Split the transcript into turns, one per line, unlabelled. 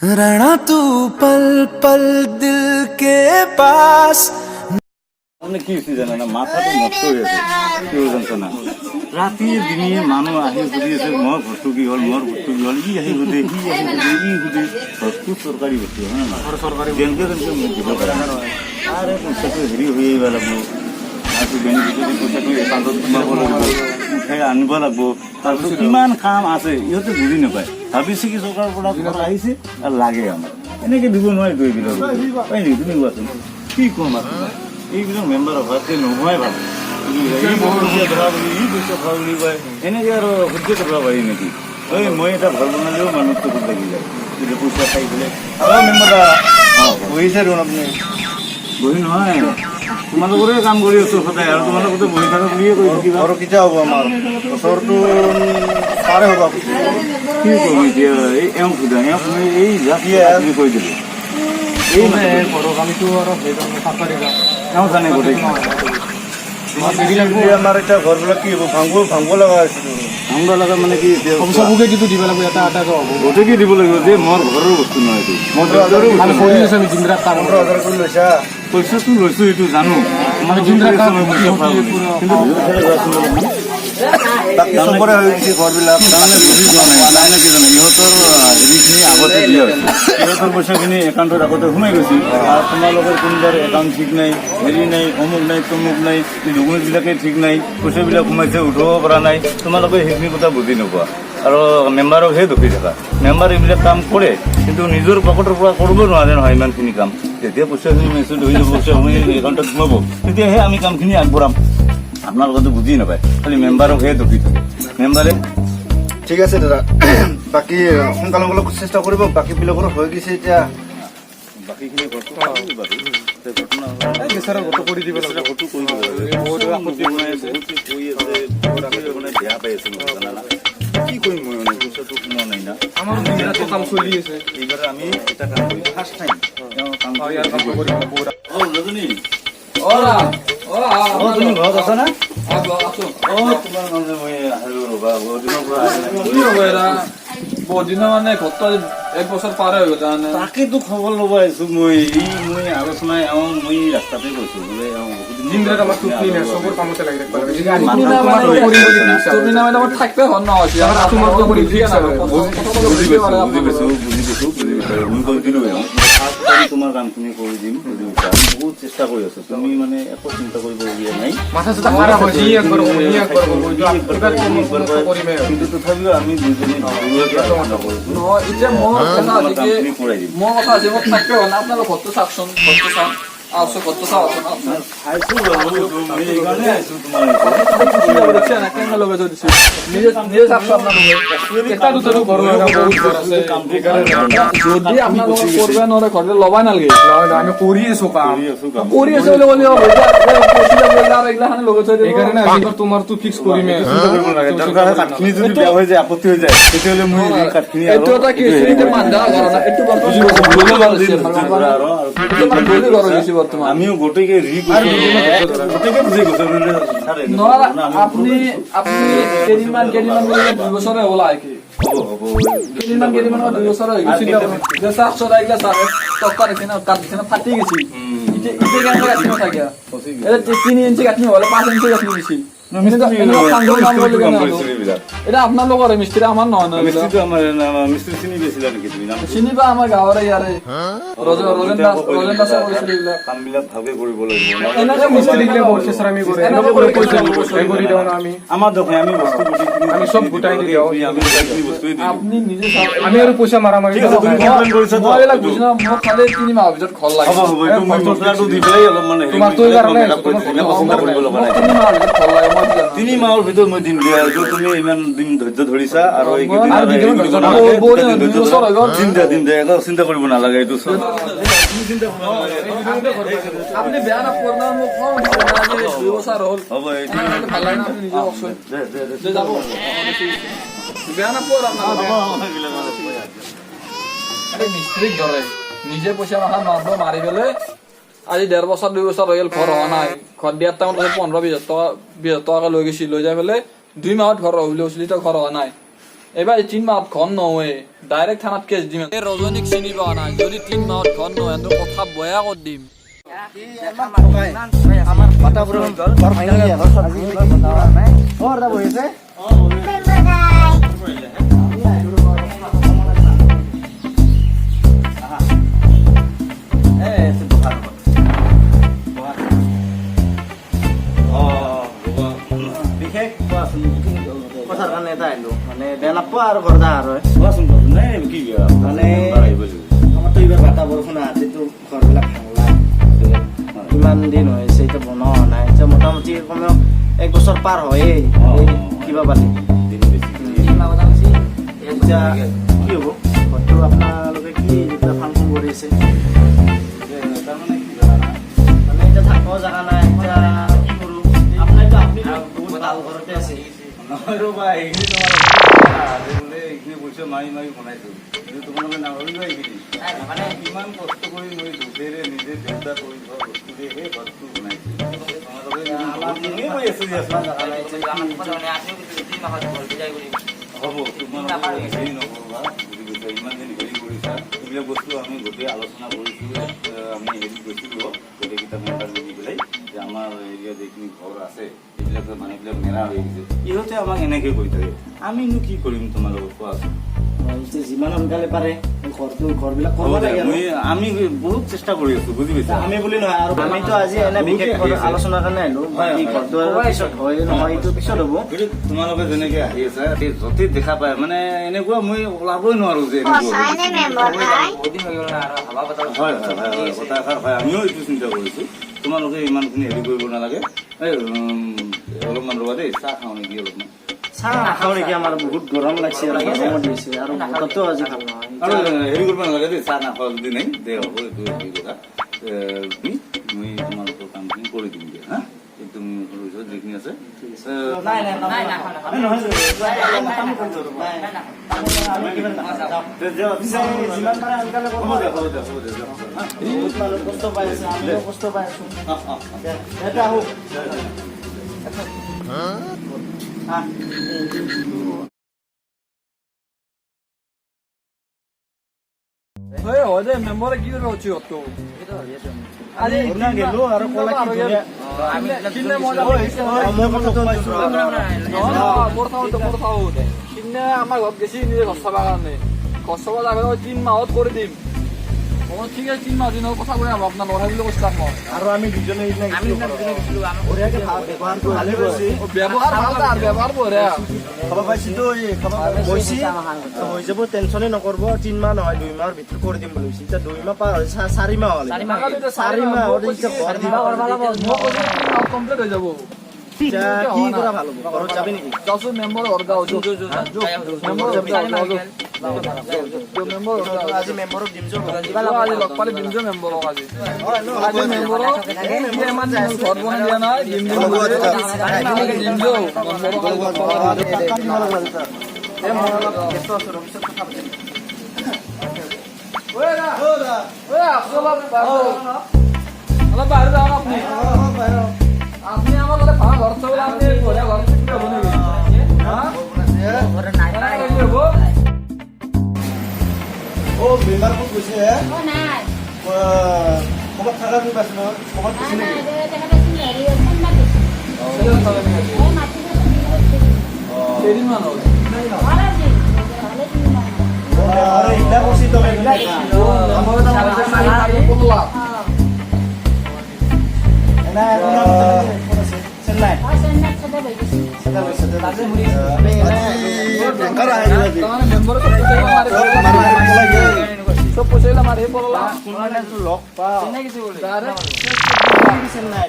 रणा तू पल पल दिल के पास।
মানে কি হৈছে জানা না, মাথাটো নষ্ট হৈ আছে। কিয় জানছ না? ৰাতি দিনে মানুহ আহি সুধি আছে, মোৰ ঘৰটো কি হ'ল, মোৰ ঘৰটো কি হ'ল। ই আহি সোধে, সি আহি সোধে, ই সোধে। ঘৰটো চৰকাৰী বস্তু হয় নে নহয়? যেনেকে তেনেকে মোক দিব পাৰে। তাৰে পইচাটো হেৰি হৈ আহিব লাগিব, তাৰপিছত বেনিফিচিয়াৰী পইচাটো একাউণ্টত সোমাব লাগিব, উঠাই আনিব লাগিব, তাৰপিছত কিমান কাম আছে। ইহঁতে বুজি নাপায়। ভাবিছে কি চৰকাৰৰ পৰা ঘৰ আহিছে আৰু লাগে আমাক। এনেকে দিব নোৱাৰিতো এইবিলাক, হয় নেকি? তুমি কোৱাচোন, কি ক'ম আৰু তোমাক? এইবিলাক মেম্বাৰ হোৱাতকৈ নোহোৱাই ভাল। এই পইচা ধৰা বুলি, ই পইচা খোৱা বুলি কয়। এনেকে আৰু সহ্য কৰিব পাৰি নেকি? ঐ, মই এটা ঘৰ বনালেও মানুহ চকুত লাগি যায় যেতিয়া পইচা খাই পেলাই। অ মেম্বাৰ,
বহিছে দেখোন আপুনি।
বহি নহয়, তোমালোকৰে কাম কৰি আছো সদায় আৰু তোমালোকতে বহি থাকা বুলিয়ে কৈ থাকিবা।
আৰু কেতিয়া হ'ব? আমাৰ বছৰটো পাৰে হ'ব।
কি ক'ম এতিয়া? এই এওঁক সোধা, এওঁক মই এই জাষ্ট আপুনি কৈ দিলো। এই মানে
ঘৰৰ আমিতো আৰু
এওঁ জানে গোটেই।
আমাৰ এতিয়া ঘৰবিলাক কি হ'ব? ভাঙব ভাঙব লগা হৈছে।
ভাঙব লগা মানে কি এতিয়া?
চবকে কিন্তু দিব লাগিব, এটা এটাকে হ'ব।
গোটেইকে দিব লাগিব যে মোৰ ঘৰৰ বস্তু নহয় এইটো, মোৰ দেউতাৰো বস্তু
আমি
নহয়।
কৰি আছো, আমি দিন ৰাত কাম।
15,000 কৰি লৈছা।
পইচাটো লৈছো, এইটো জানো।
আমি দিন ৰাত কাম
মই পইচা খোৱা বুলি। কিন্তু এইফালে যোৱাচোন অলপমান।
বাকী চবৰে হৈ গৈছে ঘৰবিলাক।
তাৰমানে বুজি যোৱা নাই। তাৰমানে কি জানে, ইহঁতৰ হেৰিখিনি আগতে দিয়া হৈছে, ইহঁতৰ পইচাখিনি একাউণ্টত আগতে সোমাই গৈছিল। আৰু তোমালোকৰ কোনোবাৰ একাউণ্ট ঠিক নাই, হেৰি নাই, অমুক নাই, তমুক নাই, ডকুমেণ্টছবিলাকে ঠিক নাই। পইচাবিলাক সোমাইছে, উঠাব পৰা নাই। তোমালোকে সেইখিনি কথা বুজি নোপোৱা আৰু মেম্বাৰকহে দোষী থাকা। মেম্বাৰ এইবিলাক কাম কৰে, কিন্তু নিজৰ পকেটৰ পৰা কৰিব নোৱাৰে নহয় ইমানখিনি কাম। যেতিয়া পইচাখিনি মেচুৰ হৈ যাব, পইচাখিনি একাউণ্টত সোমাব, তেতিয়াহে আমি কামখিনি আগবঢ়াম। আপোনালোকেতো বুজি নাপায়, খালি মেম্বাৰকহে দোষী থাকে মেম্বাৰে।
ঠিক আছে দাদা, বাকী সোনকালে অলপ চেষ্টা কৰিব। বাকী বিলাকৰো হৈ গৈছে এতিয়া।
বাকীখিনি ঘৰটো বাৰু ঘটনা
বেচেৰা ঘৰটো কৰি দিব লাগিব।
ঘৰটো কৰি দিব লাগে।
বহুত আপত্তি
বহুত কৈ আছে, বহুত মানে বেয়া পাই আছে মোক, জানানা? কি কৰিম মই? মানে পইচাটো সোমোৱা নাই না।
আমাৰ দিন ৰাত কাম চলি আছে।
এইবাৰ আমি এটা কাম কৰিম, ফাৰ্ষ্ট টাইম কাম।
ইয়াৰ কামটো কৰিব বহুত।
অ ৰজনী।
অ ৰাম, অ।
অ, তুমি ঘৰত আছা না?
আছো।
অ, তোমাৰ কাৰণে মই আহিলো ৰ'বা, বহুত দিনৰ পৰা অহা নাই।
কি হ'ব এৰা, বহুত দিনৰ মানে ঘৰটো আজি এক বছৰ পাৰে হৈ গ'ল তাৰমানে।
তাকেতো খবৰ ল'ব আহিছো মই। এই মই আলোচনাই এওঁ মই ৰাস্তাতে কৈছো বোলে এওঁ বহুত দিন
দিন ৰাত আমাৰ টোপনি নাই, চবৰ কামতে লাগি থাকিব লাগে।
তুমি না মানে তুমি না মানে আমাৰ থাকবে ঘৰ নহৈছে।
তোমাৰটো কৰি fix আৰু।
বুজি পাইছো, বুজি পাইছো, বুজি পাইছো, বুজি পাইছো। মই কৈ দিলো এওঁ, ফাৰ্ষ্ট টাইম তোমাৰ কামখিনি কৰি দিম, বুজি পাইছা? আমি বহুত চেষ্টা কৰি আছো, তুমি মানে একো চিন্তা কৰিবলগীয়া নাই।
মাথা চাথা খাৰাপ হৈছে। ই একবাৰ ক'ব, সি একবাৰ ক'ব, এইটো কিবা কৰিমে।
কিন্তু তথাপিও আমি দুজনী দূৰতে আলোচনা কৰিছো।
নহয়, এতিয়া মোৰ কথা
তোমাৰ
আছে কি
কামখিনি কৰাই দিম।
মোৰ কথা আছে, মোক থাকবে ঘৰ নাই। আপোনালোক ঘৰটো চাওকচোন, ঘৰটো চাওক, আহকচোন, ঘৰটো চাওকচোন, আহকচোন।
চাইছো বাৰু, মই এইকাৰণে আহিছো তোমাৰ।
দেখছে না কেনেকৈ লগাই থৈ দিছে? নিজে নিজে চাওকচোন আপোনালোকে।
এটা দুটাতো ঘৰ নহয়, বহুত ঘৰ আছে।
যদি আপোনালোকে কৰিব নোৱাৰে, ঘৰতে ল'বাই নালাগে।
নহয় নহয়, আমি কৰি আছো কাম।
কৰি আছে বুলি ক'লে হ'ব? এইগিলাখানে লগাই থৈ দিব।
সেইকাৰণে আজি তোমাৰটো ফিক্স কৰিমে।
চিন্তা কৰিব নালাগে। দৰকাৰ হয় কাঠখিনি যদি বেয়া হৈ যায়, আপত্তি হৈ যায়, তেতিয়াহ'লে মই এই কাঠখিনি আৰু
এইটো এটা কি হৈছে, এইটো বান্ধা ঘৰ না, এইটো বৰ্তমান ঘৰ হৈছে। এইটো মানে গলি ঘৰ হৈ গৈছে বৰ্তমান।
আমিও গোটেইকে ৰি কৰিছো, গোটেইকে বুজি গৈছো বোলে, ছাৰ, এনেকুৱা
নহয়।
না, আমি
আপুনি কেইদিনমান বুলি 2 বছৰে হ'ল আহি
হ'ব হ'ব।
কেইদিনমান কেইদিনমান 2 বছৰ হৈ গৈছে। যে চাহ চৰাই এইগিলা চাহ টকা দিছে না, কাঠ দিছে না, ফাটি গৈছে। এতিয়া কেনেকৈ কাটিব থাকে? এতিয়া 3 ইঞ্চি কাটিব হ'লে 5 ইঞ্চি কাটি দিছে। এটা আপোনালোকৰে মিস্ত্ৰী, আমাৰ নহয় নহয় এইবিলাক।
মিস্ত্ৰীটো আমাৰ মিস্ত্ৰী চিনি পাইছিলা নেকি তুমি নামটো?
চিনি পাওঁ, আমাৰ গাঁৱৰে ইয়াৰে ৰজেন দাস, ৰজেন দাসে কৰিছিল এইবিলাক।
কামবিলাক ভালকে কৰিব লাগিব।
এনেকে
মিস্ত্ৰী গিলা বহুত চেচৰামি কৰে।
এনেকে
কৰি
কৰি
পইচা কৰি দিওঁ না আমি।
আমাৰ দেখোন আমি বস্তু গোটেইখিনি
আমি চব গোটাই দি দিওঁ।
আমি গোটেইখিনি বস্তুৱে দি দিওঁ।
আপুনি নিজে চাওক।
আমি আৰু পইচা মাৰা মাৰি
ঠিক আছে, তুমি কমপ্লেইন কৰিছা তো?
মই এইবিলাক বুজি নাপাওঁ, মোক খালি 3 মাহৰ ভিতৰত ঘৰ লাগে।
হ'ব হ'ব, এইটো মই মছলাটো দি পেলাই অলপমান হেৰি
তোমাৰতো
কৰি পেলাই
এইকাৰণে
মই মেকআপ কৰি দিম, একো চিন্তা কৰিব লগা
মোক
নাই।
3 মাহৰ ভিতৰত ঘৰ লাগে, মই জানো।
3 মাহৰ ভিতৰত মই দিম দিয়া। এইটো তুমি ইমান দিন ধৈৰ্য ধৰিছা আৰু এইকেইদিন
আৰু
আৰু হেৰি
দুদিনমান
কৰিব
ধৈৰ্য
নালাগে।
বহুত
দুদিন ধৈৰ্য
দুবছৰ হৈ গ'ল।
দিম দিয়া, দিম দিয়া, একো চিন্তা কৰিব নালাগে। এইটো চব তুমি চিন্তা কৰিব নালাগে।
আপুনি বেয়া নাপাব না, মোক খং উঠিছে না, আজি 2 বছৰ হ'ল।
হ'ব, এইটো
ভাল লাগে না, আপুনি নিজে কওকচোন।
দে দে দে।
দে যাব, বেয়া নাপাব আপোনালোকে। আৰে মিস্ত্ৰীক ধৰে, নিজে পইচা মাখা মাৰিব, মাৰি পেলাই আজি ডেৰ বছৰ 2 বছৰ হৈ গ'ল, ঘৰ হোৱা নাই। ঘৰ দিয়াৰ টাইমত 15-20 হাজাৰ টকা, 20 হাজাৰ টকাকে লৈ গৈছিল। লৈ যাই পেলাই 2 মাহত ঘৰ হ'ব বুলি কৈছিল, এতিয়া ঘৰ হোৱা নাই। এইবাৰ 3 মাহত ঘৰ নহয়, ডাইৰেক্ট থানাত কেছ দিম। এই ৰজনীক চিনি পোৱা নাই, যদি 3 মাহত ঘৰ নহয় কথা বয়া কৰি দিম।
বিশেষ কথাৰ কাৰণে এটা আহিলো, মানে বেয়া নাপোৱা আৰু ঘৰত আৰু মানে আমাৰতো এইবাৰ বাতা বৰষুণ আহাতেতো ঘৰবিলাক ভাঙলা, কিমান দিন হৈছে এতিয়া বনোৱা নাই, এতিয়া মোটামুটি কমেও 1 বছৰ পাৰ হয়েই কিবা পালি। এতিয়া কি হ'ব ঘৰটো? আপোনালোকে কি এতিয়া ফাংচন কৰি আছে? মানে এতিয়া থাকিব জেগা নাই, এতিয়া কি কৰোঁ? আপোনাৰতো আপুনি বহুত ভাল ঘৰতে আছে।
নহয় ৰ'বা, এইখিনি তোমাৰ বোলে এইখিনি পইচা মাৰি মাৰি বনাইছো, কিন্তু তোমালোকে নাভাবিবা এইখিনি মানে কিমান কষ্ট কৰি মই দুখেৰে নিজে দেউতা কৰি থোৱা বস্তুৰে সেই ঘৰটো বনাইছো। হ'ব, তোমালোকে হেৰি নকৰিবা, বুজি পাইছা? ইমান দিন হেৰি কৰিছা, এইবিলাক বস্তু আমি গোটেই আলোচনা কৰিছোঁ। আমি হেৰিত গৈছিলোঁ গোটেইকেইটা মেম্বাৰ মিলি পেলাই যে আমাৰ এৰিয়াত যিখিনি ঘৰ আছে এইবিলাক মানুহবিলাক মেৰা হৈ গৈছে, ইহঁতে আমাক এনেকৈ কৈ থাকে, আমিনো কি কৰিম তোমালোকক কোৱাচোন?
যিমান সোনকালে পাৰে ঘৰটো ঘৰবিলাক কৰিব লাগে।
আমি বহুত চেষ্টা কৰি আছো, বুজি পাইছা?
আমি বুলি নহয় আৰু আমিতো আজি এনে বিশেষ আলোচনাৰ কাৰণে আহিলো, বাকী ঘৰটো আৰু পিছত হয় নহয় এইটো পিছত হ'ব।
তোমালোকে যেনেকে আহি আছা য'তে দেখা পায় মানে এনেকুৱা মই ওলাবই নোৱাৰো যে হয় হয় হয় কথা এষাৰ হয়। আমিও এইটো চিন্তা কৰিছো, তোমালোকে ইমানখিনি হেৰি কৰিব নালাগে। এই অলপমান ৰ'বা দেই, চাহ খাওঁ নেকি অলপমান?
চাহ নাখাওঁ নেকি? আমাৰ বহুত গৰম লাগছে আৰু গৰমো দিছে আৰু বতৰটো আজি ভাল নহয়।
আৰু হেৰি কৰিব নালাগে দেই, চাহ নাখোৱা যদি নাই দে হ'ব, এইটো হেৰি কথা। মই তোমালোকৰ কামখিনি কৰি দিম দিয়া, হা? তুমি যিখিনি আছে
মেম্বাৰে কি কৰিব ঘৰটো? আমাৰ ঘৰত গেছি নিজে ঘৰ চাবৰ কাৰণে, ঘৰ চাব যাব 3 মাহত কৰি দিম। ঠিক আছে, 3 মাহ দিনৰ কথা কৈ আপোনাৰ ল'ৰা বুলি কৈছিলাম মই।
আৰু আমি দুজনে
ব্যৱহাৰ ভাল, তাৰ ব্যৱহাৰ বঢ়িয়া।
খাব পাইছিলো, হৈ যাব, টেনচনে নকৰিব। 3 মাহ নহয় 2 মাহৰ ভিতৰত কৰি দিম বুলি কৈছে। এতিয়া 2 মাহ পাৰ হৈছে, 4 মাহ হ'ল, 4 মাহ হ'ল এতিয়া ঘৰ দিব
কমপ্লিট হৈ যাব।
কি কৰা ভাল হ'ব? ঘৰত যাবি নেকি?
যাওঁচোন, মেম্বাৰ ঘৰত যাওঁ।
আজি মেম্বাৰক দিম,
আজি লগ পালে দিম মেম্বাৰক। আজি আজি মেম্বাৰক ইমান ঘৰ বনাই দিয়া নাই, দিম দিম দিম। অলপ বাহিৰ যাওক আপুনি, আপুনি আমাৰ তাতে ভাড়া ঘৰত চাবলৈ, আপুনি বঢ়িয়া ঘৰত হ'ব নেকি? হ'ব।
অ, বেমাৰ ক'ত গৈছে? ক'ৰবাত থকা তুমি পাইছো নহয়, ক'ৰবাত গৈছে নেকি?
কেইদিনমান হ'ল?
এইবিলাক কৈছি তই। চেন্নাই
চব পইচা মাৰি পৰলা
লগ পাওঁ। চেন্নাই।